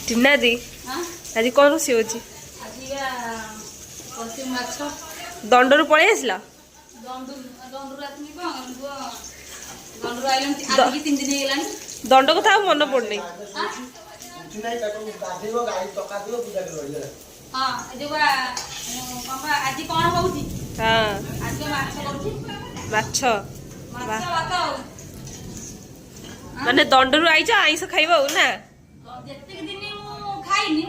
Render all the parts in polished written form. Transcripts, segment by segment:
ଟିନା ଦି, ଆଜି କଣ ରୋଷେଇ ହଉଛି? ଆଜି କଷି ମାଛ। ଦଣ୍ଡରୁ ପଳେଇ ଆସିଲ? ଦଣ୍ଡୁ ଦଣ୍ଡରୁ ଆସିନି କଣ ପୁଅ, ଦଣ୍ଡରୁ ଆଇଲାଣି ଆଜିକି 3 ଦିନ ହେଇଗଲାଣି। ଦଣ୍ଡ କଥା ଆଉ ମନେ ପଡୁନି। କିଛି ନାହିଁ, ତାକୁ ଗାଧେଇବ, ଗାଈ ଟକା ଦିବ, ପୂଜା କରିବ ହେଲା। ହଁ, ଏ ଯୋଉ ବା, କଣ ବା, ଆଜି କଣ ହଉଛି? ଆଜି ମାଛ କରୁଛି। ମାଛ। ମାଛ ଭାତ ଆଉ ମାନେ ଦଣ୍ଡରୁ ଆଇଛ, ଆଇଁଷ ଖାଇବ ଆଉ ନା? ଯେତିକି ଦିନ ମୁଁ ଖାଇନି,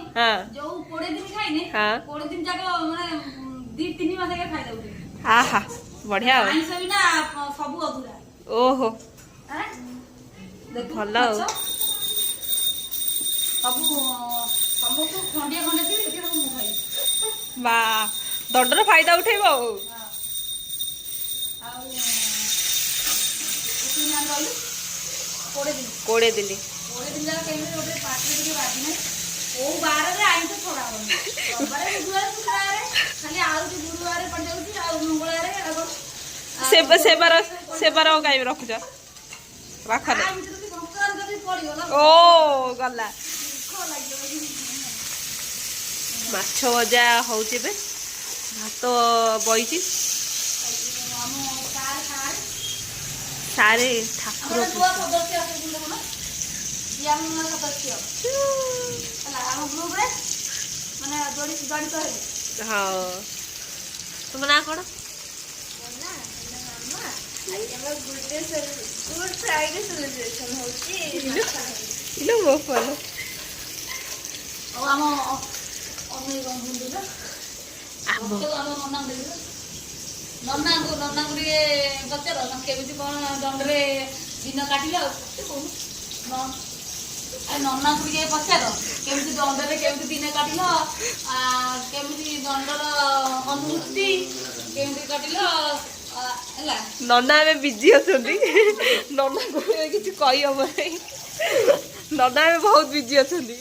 ଯୋଉ 20 ଦିନ ଖାଇନି, 20 ଦିନ ଯାକ ମାନେ 2-3 ମାସ ଯାକ ଖାଇଦଉଛି। ଆହା, ବଢିଆ ଆଉ। ଆଇଁଷ ବିନା ସବୁ ଅଧୁରା। ଓହୋ। ଆଁ? ଦେଖୁ ଭଲ ଆଉ। ମାଛ। ସବୁ ସମସ୍ତଙ୍କୁ ଖଣ୍ଡିଏ ଖଣ୍ଡେ ଦେବି, ଏତିକି ମୁଁ ଖାଇବି। ବା, ଦଣ୍ଡର ଫାଇଦା ଉଠେଇବ ଆଉ। ହଁ। ଆଉ କେତେ ଦିନ ଆମେ ରହିଲୁ? 20 ଦିନ। 20 ଦିନ। 20 ଦିନ ଯାକ କେମିତି ଗୋଟେ ପାଟିରେ ଟିକେ ବାଜି ନାହିଁ। କୋଉ ବାରରେ ଆଇଁଷ ଛଡା ହବନି। ରବିବାରେ, ବୁଧବାର, ଶୁକ୍ରବାରେ ଖାଲି। ଆଉ ଯୋଉ ଗୁରୁବାରେ ପଡିଯାଉଛି ଆଉ ମଙ୍ଗଳବାରେ ଆଉ କଣ? ସେ ସେବାର ସେବାର ଆଉ କାଇଁ ରଖୁଛ? ରଖ। ଆଇଁଷ ଯଦି ସଂକ୍ରାନ୍ତି ଯଦି ପଡିଗଲା, ଓ ଗଲା। ଦୁଃଖ ଲାଗିବ। ମାଛ ଭଜା ହଉଛି ଏବେ, ଭାତ ବଇଛି। ଆମ ସାର୍ ସାର୍ ସାରେ ଠାକୁର। ଆମର ନୂଆ ସଦସ୍ୟ ଆସୁଛନ୍ତି, ଦେଖୁନ। ଇଏ ଆମ ନୂଆ ସଦସ୍ୟ ହେଲା, ଆମ ଗ୍ରୁପରେ ମାନେ ଜଡି ଜଡ଼ିତ ହେବେ। ହଁ, ତୁମ ନାଁ କଣ? ଆଜି ଆମର ଗୁଡ୍ ଫ୍ରାଇଡେ ସେଲିବ୍ରେସନ ହଉଛି। ଇଲୋ ବୋପାଲୋ। ଆଉ ଆମ ଅମି ବନ୍ଧୁ ଆମ ଆମ ନନାଙ୍କୁ ଦେଖିଲ? ନନାଙ୍କୁ ନନାଙ୍କୁ ଟିକେ ପଚାର, କେମିତି କଣ ଦଣ୍ଡରେ ଦିନ କାଟିଲେ? ଆଉ କହୁନୁ ନନାଙ୍କୁ ଟିକେ ପଚାର, କେମିତି ଦଣ୍ଡରେ କେମିତି ଦିନ କାଟିଲ, କେମିତି ଦଣ୍ଡର ଅନୁଭୂତି କେମିତି କାଟିଲ ହେଲା? ନନା ଏବେ ବିଜି ଅଛନ୍ତି। ନନାକୁ ଏବେ କିଛି କହିହବ ନାହିଁ। ନନା ଏବେ ବହୁତ ବିଜି ଅଛନ୍ତି।